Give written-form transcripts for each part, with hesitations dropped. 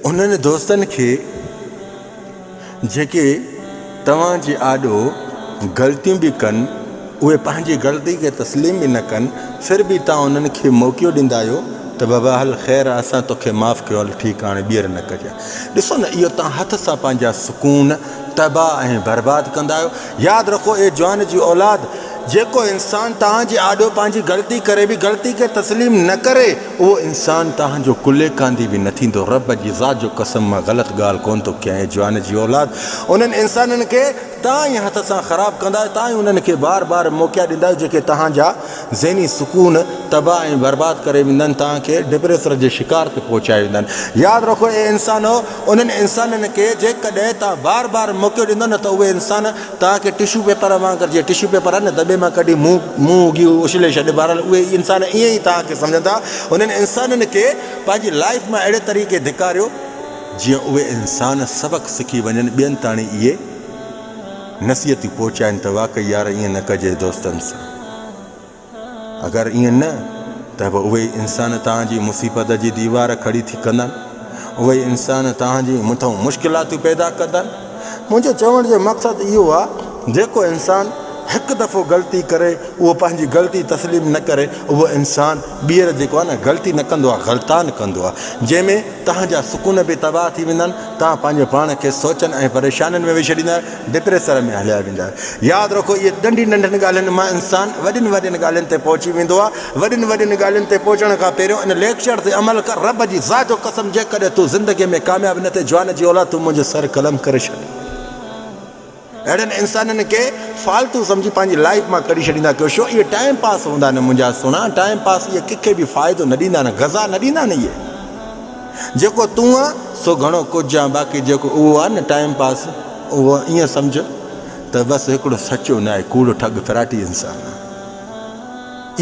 انهن دوستن کي جيڪي توهان جي آڏو غلطيون به ڪن، اهي پنهنجي غلطي کي تسليم به نه ڪن، ڦر به توهان انهن کي موقعو ڏيندا آهيو ته بابا هل خير آ اسان توکي معاف ڪيو هل ٺيڪ آ هاڻي ٻيهر نه ڪجانء. ڏسو نه اهو توهان هٿ سان پنهنجا سڪون تباهه ۽ برباد ڪندا آهيو. ياد رکو اي جوان جي اولاد! جيڪو انسان توهان جي آڏو پنهنجي غلطي ڪري به غلطي کي تسليم نه ڪري اهو انسان توهان جو ڪلهي ڪانڌي به نه ٿيندو. رب جي ذات جو قسم مان غلط ڳالهه ڪونه ٿو ڪيان اي جوان جي اولاد! انهن انسانن کي توهان ئي هٿ سان خراب ڪندا آهيو، توهان ئي انهن کي بار بار موقعا ڏيندا آهيو جيڪي توهان جا ذهني سڪون تباهه ۽ برباد ڪري ويندا آهن، توهان کي ڊپريسر جي شڪار تي پهچائي ويندا آهن. ياد رکو اي انسانو! انهن انسانن کي جيڪڏهن توهان بار بار موقعو ڏيندو نه ته اهي انسان توهان کي ٽشو پيپر وانگر جيئن ٽشو پيپر آهي نه دٻي مان ڪڍي منهن منهن اگهي اڇلي ڇڏ بهرحال اهي انسان ائين ئي توهان کي سمجهندا. انهن انسانن کي پنهنجي لائيف مان اهڙي طريقي ڌڪاريو جيئن اهي انسان سبق سکي وڃن ٻين تاڻي اهي نصيحتون پهچائن ته واقعي يار ائين نه ڪجي دوستن سان. اگر ائين نه ته به اهي انسان توهان جي مصيبت جي ديوار کڙي ٿي ڪندا، اهي انسان توهان جي مٿان مشڪلاتون پيدا ڪندا. منهنجو چوڻ جو مقصد اهو آهي جيڪو انسان هڪ دفعو غلطي ڪري اهو پنهنجي غلطي تسليم نه ڪري اهو انسان ٻيهر جيڪو آهي نه غلطي نه ڪندو آهي غلطان ڪندو آهي جنهن ۾ توهان جا سڪون به تباهه ٿي ويندا آهن توهان پنهنجو پاڻ کي سوچن ۽ پريشانين ۾ وجهي ڇڏيندا آهيو. ڊپريسر ۾ هليا ويندا آهيو. ياد رکو اهي ننڍين ننڍين ڳالهين مان انسان وڏين وڏين ڳالهين تي پهچي ويندو آهي. وڏين وڏين ڳالهين تي پهچڻ کان پهريون ان ليڪچر تي عمل ڪر. رب جي ذات جو قسم جيڪڏهن تون زندگي ۾ ڪامياب نه ٿئين جوان جي اولاد تون منهنجو سر قلم ڪري ڇڏ. اهڙن انسانن کي فالتو سمجهي پنهنجي لائيف مان ڪڍي ڇڏيندا ڪيو ڇو اهي ٽائيم پاس هوندا آهن منهنجا سهڻا ٽائيم پاس اهي ڪنهن کي به فائدو نه ڏيندا آهن غذا نه ڏيندا آهن اهي. جيڪو تون آن سو گهڻو ڪجهه آن باقي جيڪو اهو آ نه ٽائيم پاس اهو ائين سمجهه ته بس هڪڙو سچو ناهي ڪوڙ ٺڳ فراٽي انسان آ.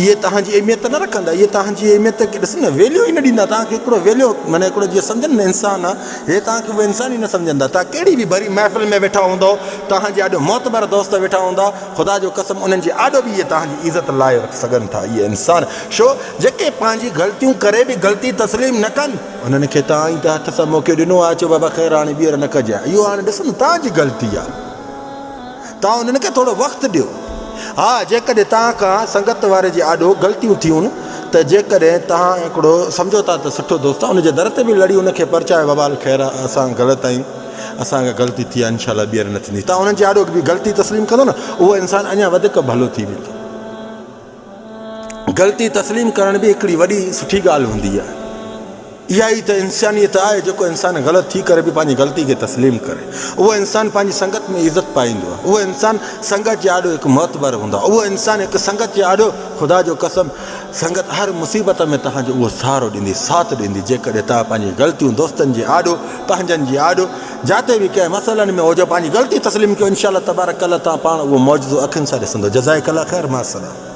اهي توهان جي اهميت نه رکندا اهي توهان جي اهميت کي ڏس نه ويليو ئي نه ڏيندا توهان کي هڪڙو ويليو معنيٰ هڪڙو جيئن سمجهن نه انسان آ هي توهان کي اهي انسان ئي نه سمجهندا توهان ڪهڙي به ڀري محفل ۾ ويٺا هوندؤ توهان جي آڏو معتبر دوست ويٺا هوندا خدا جو قسم انهن جي آڏو به اهي توهان جي عزت لاهي سگهن ٿا اهي انسان ڇو جيڪي پنهنجي غلطيون ڪري به غلطي تسليم نه ڪن، انهن کي توهان ئي ته هٿ سان موقعو ڏنو آهي، چئو بابا خير هاڻي ٻيهر نه ڪجانء. اهو هاڻي ڏسو نه توهان جي غلطي آهي. توهان انهن کي ٿورو وقت ڏيو. ها جيڪڏهن توهان کان سنگت واري جي آڏو غلطيون ٿيون ته جيڪڏهن توهان هڪڙو سمجهو ٿا ته سٺو دوست آهي ان جي در تي به لڙي ان کي پرچايو بابا هل خير آهي اسان غلط آهيون اسان کان غلطي ٿي آهي انشاء الله ٻيهر نه ٿيندي. توهان انهن جي آڏو به غلطي تسليم ڪندو نه اهو انسان اڃا وڌيڪ ڀلو ٿي ويندو. غلطي تسليم ڪرڻ به هڪڙي وڏي سٺي ڳالهه هوندي آهي. اها ئي ته انسانيت آهي جيڪو انسان غلط ٿي ڪري به پنهنجي غلطي کي تسليم ڪري. اهو انسان پنهنجي سنگت ۾ عزت پائيندو آهي. اهو انسان سنگت جي آڏو هڪ معتبر هوندو آهي. اهو انسان هڪ سنگت جي آڏو خدا جو قسم سنگت هر مصيبت ۾ توهان جو اهو سهارو ڏيندي، ساٿ ڏيندي جيڪڏهن توهان پنهنجي غلطيون دوستن جي آڏو، پنهنجن جي آڏو، جاتي به ڪنهن مسئلن ۾ هجو پنهنجي غلطي تسليم ڪيو انشاء الله تبارڪ الله توهان پاڻ اهو معجزو اکين سان ڏسندو. جزاڪ الله خير مع السلامه.